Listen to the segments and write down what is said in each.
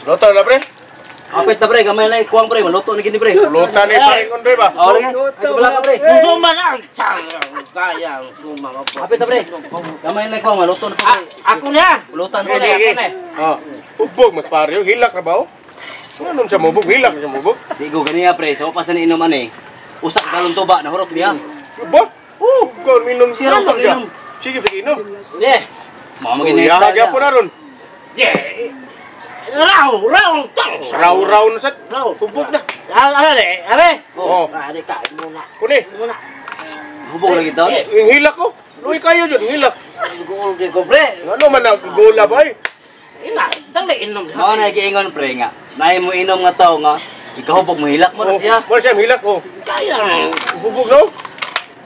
Luto na, pre. Apit na, pre, gamay lang kuwang, pre, maluto na gini, pre. Luto ni paringon, pre ba? Oh, lagi. Ay, kabala ka, pre. Suma na. Kaya suma. Apit na, pre. Gamay lang kuwang, maluto na to, pre. Ako na. Pulutan Ako ko. na, ako na. Oh. Hubog mas pare, hilak na ba oh? Ano siya mubog? Hilak siya mubog. Di ko ganiya, pre, sa upasan ni inom ani. Usak galon tuba, nahurot niya. Ba? Oh, ikaw minom. Siya raw sa inom. Sige, sige, inom. Yeah. Mao Oh, magini. yaha gyapon na ron. Yeah. Raw, raw, tang. Raw-raw na sad. Raw. Hubog na. Are, are. Oh. Are ka muna. Kuni, Muna. Hubog lagi to. yung hilak ko. Luwi kayo dyan, hilak. Gool di ko, pre. Ano man na gola ba eh? Ina, dali inom. Mao na giingon, pre, nga. Naay mo inom nga tao nga ikahubog mo hilak mo na siya. Mo siya hilak oh. Kaya. Hubog no?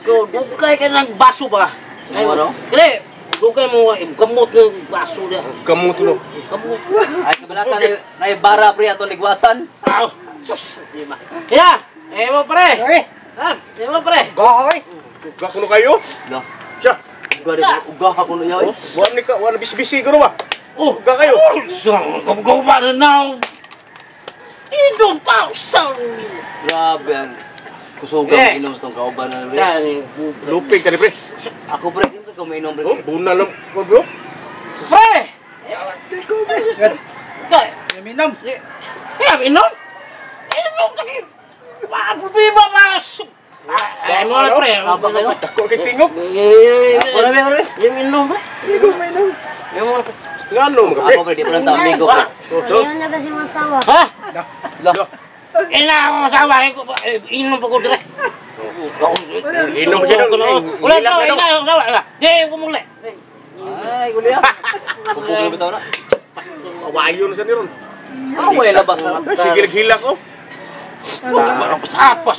Go, dugay ka ng baso ba? Ano? Kaya, dugay mo gamot ng baso niya. Kamot no. Gamot. Ay kabala ka na bara, pre, atong ligwatan. Aw, sus, di ba? Kaya, eh mo pre. Ha, eh mo pre. Gahay. Uga kuno kayo. Lo. Siya. Uga di uga ka kuno yoy. Oh, wa ni ka, wa na bisbisi guro ba? Oh, Uga kayo. Gumgaw na na. Inom ta sa. Grabe ang kusuga Eh. inom sa tong kauban na, pre. Dali, Lupig ka ni pre. Ako, pre, di ko mainom, pre. Oh, buna lang ko bro. Pre! Kay, Minom. kaya inom? Inom ta kayo. Wa problema ba? Ay mo na pre. Saba kayo. Dako kay tingog. Ako na, pre. Yung inom ba? Minom. Yung mo pre. Ngano mga pre? Ako, pre, di pa lang ta amigo, pre. So, Ayaw na kasi masawa. Ha? Lo. Ina ako asawa ko inom pa ko dire. Inom siya doon. Wala to, ina ako asawa. Di ko muli. Ay, guli ah. Hubog na bitaw na. Awayo na sa niron. Away labas na. Sige naghilak oh. Wala pa apas.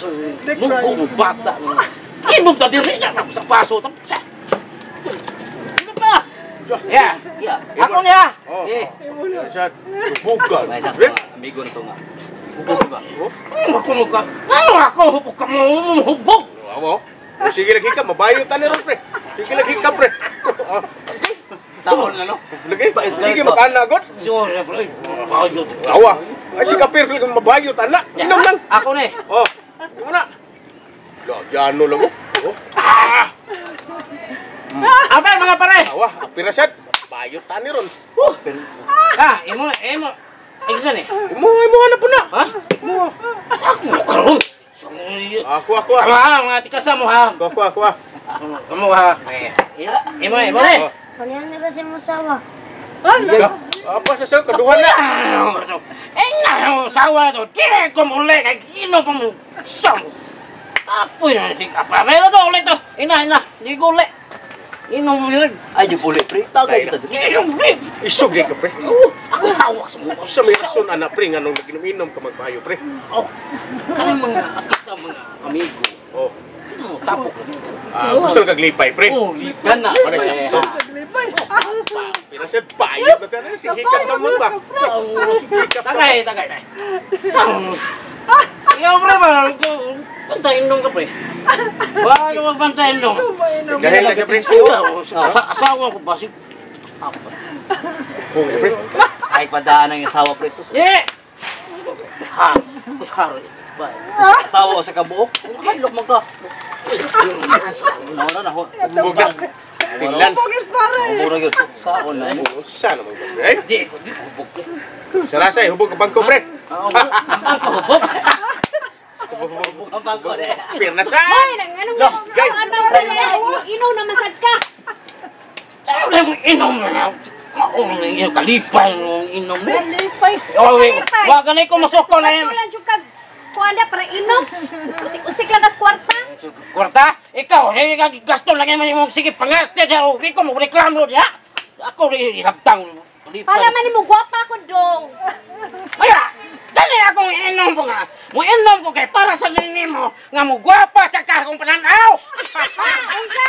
Mungko bata. Inom ta dire na sa paso ta. Ano pa? Ya. Ya. Ako niya. Oh. Eh, Siya hubog ka. may sakto Pre. nga, amigo na to nga. Hubog ba? Ako mo ka. Ano ako hubog ka mo hubog. Awo. Sige naghikap, mabayo ta niron pre. Sige naghikap pre. Oh, Saon na no. Lagi. Sige makana god. Sorry pre. Bayo. Awa. Ay si kapir lagi mabayo ta na. Inom lang. Ako ni. Oh. Imo na. Lagyan lang oh. Oh. Apa mga pare? Awa, apira sad. Mabayo ta niron. Ha, imo imo. Ay gani. Imo imo na po na. Ha? Imo. Ako karon. Ako ako. Tama ha, mga tikasa mo ha. Ako ako. Kamu ha. Imo imo eh. Ayaw na kasi masawa. Apa sa sa kaduhan na. Eh na, sawa to. Di ko muli kay inom pa mo. Sam. Apoy na si kapamelo to ulit to. Ina ina, di ko uli. Inom mo rin. Ay, di puli, pre. Tagay kita dito. Inom rin. Isog di ka pre. Oh, ako hawak sa mga. Sa may rason anak pre nganong naginom-inom ka magbayo pre. Oh, kami mga akita mga amigo. Oh. Tingnan mo, tapok. Ah, gusto lang kaglipay pre. Oh, lipa. Kana. Naglipay. Pira sad bayot na tayo. Hikap ka mo ba? Tagay, tagay, tagay. Sam. Ikaw pre ba? Bantay inom ka pre. Wala ka magbantay inom. Dahil lang siya pre. Asawa ko ba si Kung pre. Ay, padaan ang asawa, pre. Sus. Eh! Ha, har. Ba. Asawa o sa kabuok. Hadlok man ka. Nauna na ho. Hubog na. Tinglan. Pagis pare. Hubog na yun. Saon na. Usa naman ba pre? Di ko di hubog. Sarasay hubog ka bangko pre. Ang ko hubog. Hubog ang bangko de. Pira sad. Hoy, nang anong Lo, gay. ano ano inom naman sad ka. Ayaw na yung inom na. Maong yung kalipay ng inom na. Lipay. Oh, wag na ko masuko na yan. Gusto lang jud kag kuan na para inom. Usik-usik lang kas kwarta. Kwarta, ikaw, eh, gasto lang yung sige pangarte siya, o ko mo reklamo niya. Ako rin habtang. Para man nimo gwapa ko dong. Maya, dali akong inom ko nga. Mo inom ko kay para sa nini mo, nga mo gwapa sa kakong pananaw. Ha, unsa?